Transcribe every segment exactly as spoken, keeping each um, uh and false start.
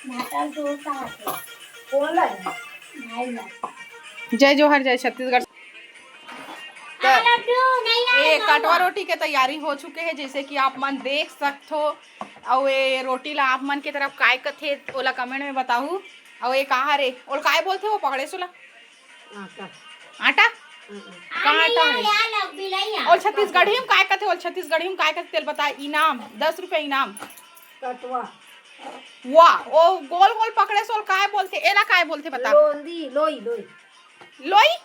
भाटा जोर का आथे। कौन ला? भाई ला। जय जोहार, जय छत्तीसगढ़। तो ये कटवा रोटी के तैयारी हो चुके हे, जैसे कि आप मन देख सकथो। अउ ये रोटी ला आप मन के तरफ काय कथे, ओला कमेंट में बताहू। अउ ये कहा रे, ओला काय बोलथे वो पकड़े सोला? आटा। आटा? हम्म। कहाँ आटा है? और छत्तीसगढ़ी में काय कथे? और छत्तीसगढ़ी में काय कथे? तेल बता। इनाम, दस रुपया इनाम। कटवा। वाह, ओ गोल गोल पकड़े सोल काय बोलथे? एला काय बोलथे बता? लोंदी, लोई, लोई। लोई?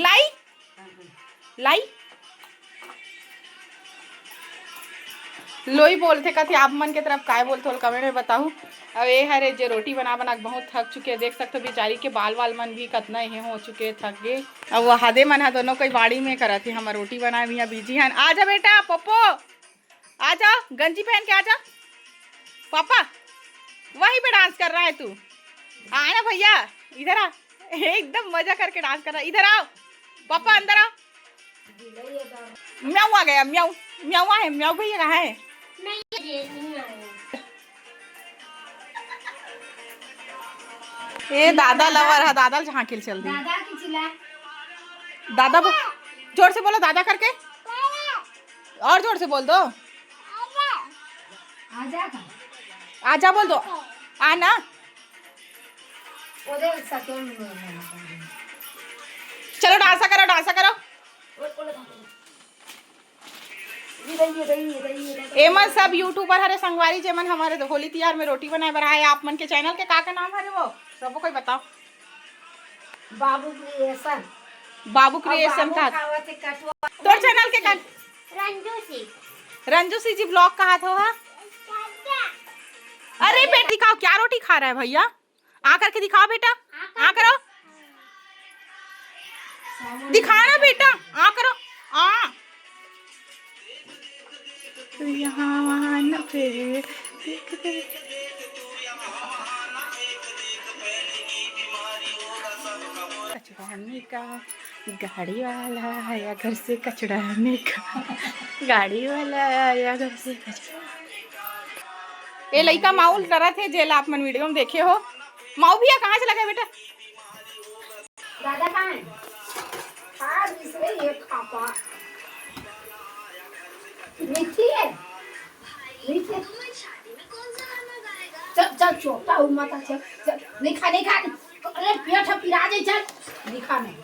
लाई? लाई? लोई बोलथे कथे, आप मन के तरफ काय बोलथे, ओला कमेंट में बताहू। अब ये हरे जे रोटी बना बना के बहुत थक चुके हे, देख सकते हो बेचारी के बाल वाल मन भी कतना हे हो चुके हे, थक गे। अब वो हादे मन हा दोनों कोई बाड़ी में करत हे, हमर रोटी बनाए भैया बिजी हन। आ जा बेटा पप्पो, आ जा, गंजी पहन के आ जा पापा, वहीं पे डांस कर रहा है तू। आ ना भैया, इधर आ, एकदम मजा करके डांस कर रहा है। इधर आओ पापा, अंदर आओ। म्याऊ आ गया, म्याऊ। म्याऊ आहे, म्याऊ भैया कहाँ है? नहीं, ये नहीं आया। ए दादा लवर हा, दादा ल झांकिल चल दी। दादा की चिल्ला। दादा बो-, जोर से बोलो दादा करके। और जोर से बोल दो। आजा का। आजा बोल दो। आना। ओदे सकेंड में। चलो डांसा करो, डांसा करो। एमन सब यूट्यूबर हरे संगवारी, जेमन हमारे होली तिहार में रोटी बनाए बर आए। आप मन के चैनल के का का नाम हरे वो सबो कोई बताओ। बाबू क्रिएशन। बाबू क्रिएशन का। तोर चैनल के का? रंजू सी। रंजू सी जी ब्लॉग कहा था हा? अरे बेटी दिखाओ क्या रोटी खा रहा है भैया। आ करके दिखाओ बेटा, आ करो, दिखा ना बेटा, आ करो, आ। तो यहाँ वहाँ न फिर। कचराने का गाड़ी वाला आया घर से कचराने का। गाड़ी वाला आया घर से कचरा। ए लइका माउल डरत हे, जेला आप मन वीडियो में देखे हो। माऊ भैया कहाँ चला गया बेटा? दादा कहाँ है? खा दूसरे ये खापा। मीठी है? मीठी है? चल, चल, छोटा हूँ, माता, चल, चल। नहीं खा, नहीं खा, नहीं। अरे, पेट है, पिरा जाए, चल। नहीं खा, नहीं।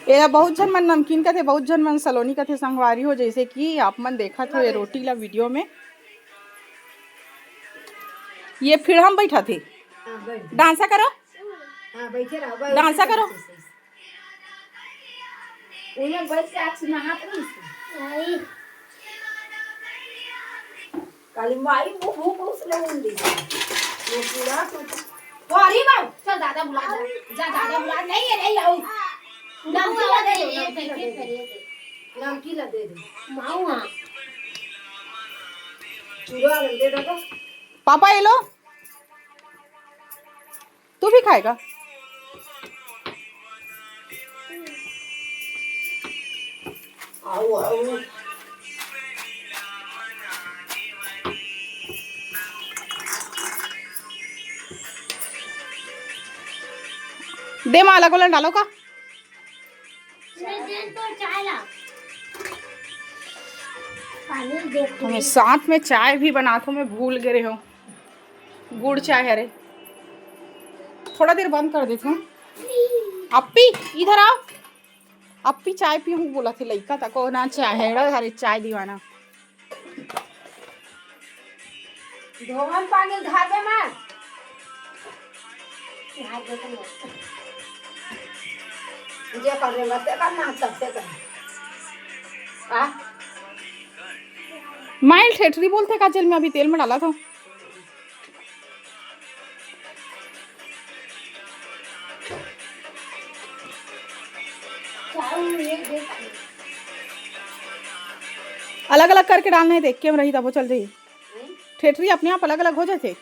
एला बहुत झन मन नमकीन कथे, बहुत झन मन सलोनी कथे संगवारी हो, जैसे कि आप मन देखत हो ये रोटी ला वीडियो में। ये फिर हम बैठा थे। हाँ, बैठ। डांसा करो। हाँ, बैठे रहो, बैठे डांसा रहो, करो। बैठे, सही, सही। उन्हें बैठ के आज नहा तो नहीं इसको। नहीं। काली माई वो भूख उसने उन दी। ये पूरा तो, तो अरे बाबू, चल दादा बुला जा। जा दादा बुला, नहीं है, नहीं आऊ। नमकीन ला दे दे, नमकीन ला दे दे। नमकीन ला दे दे। माऊ हाँ। चूड़ा दे दे तो। पापा ये लो। तू भी खाएगा? आओ, आओ। दे माला को डालो का? हमें साथ में चाय भी बनात हो, मैं भूल गए हो। गुड़ चाय हरे, थोड़ा देर बंद कर देते हैं। अप्पी, इधर आओ। अप्पी चाय पीहूँ बोला थे लइका तको ना चाय है, हरे चाय दीवाना। धोवन पानी घाटे में। जे कर देगा, ते करना, सबसे कर। आ? माइल ठेठरी बोलथे का जेल में अभी तेल में डाला था। अलग-अलग करके डालना है, देख के हम रही तब वो चल जाही। ठेठरी अपने आप अलग-अलग हो जाथे।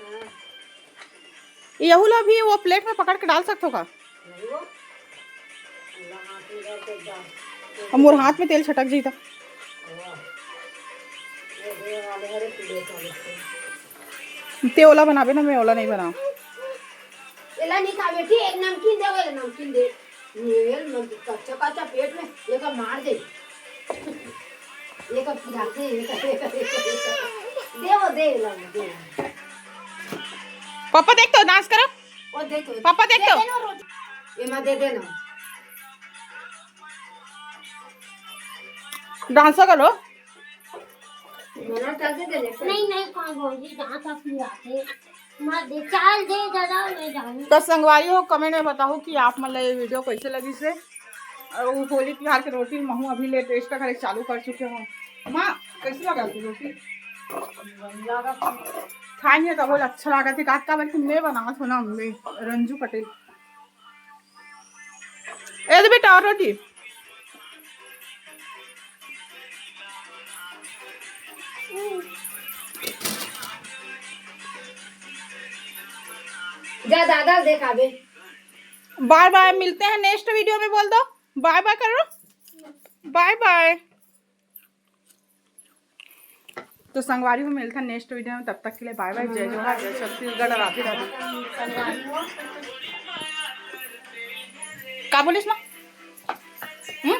यहू ला भी वो प्लेट में पकड़ के डाल सकथो का? अब मोर हाथ में तेल छटक जाही त। ये दे वाले हरे पीले वाले। ते ओला बनाबे ना, मैं ओला नहीं बनाऊं। एला नहीं खा बेटी, एक नमकीन दे, एला नमकीन दे। ये नम-, कच्चा कच्चा पेट में ये का मार दे। ये का खिलाते, ये का, ये का, ये का, ये का। दे वो, दे, ला वो, दे। पापा देख तो, डांस करो। वो दे तो। पापा देख दे तो। दे ना रोटी। ये माँ दे देना। डांस करो। मना कर दे देने। नहीं, नहीं, कहाँ भौजी, जहाँ तक भी आते। मत दे, चाल दे दादा, मैं जाऊँ। तो संगवारी हो, कमेंट में बताओ कि आप मन ला ये वीडियो कैसे लगिस हे। और वो होली तिहार के रोटी महू अभी ले टेस्ट करे चालू कर चुके हो। माँ, कैसे लगा तू रोटी? खाएंगे तो बोल, अच्छा लगा थी। काका बल्कि मैं बनावत हूँ ना, मैं, रंजू पटेल। ए दे बेटा, और रोटी। जा दादा देखाबे। बाय बाय, मिलते हैं नेक्स्ट वीडियो में। बोल दो बाय बाय करो, बाय बाय। तो संगवारी हो, मिलते हैं नेक्स्ट वीडियो में, तब तक के लिए बाय बाय, जय जोहार, जय छत्तीसगढ़, राधे राधे। का बोलिस माँ? हम्म?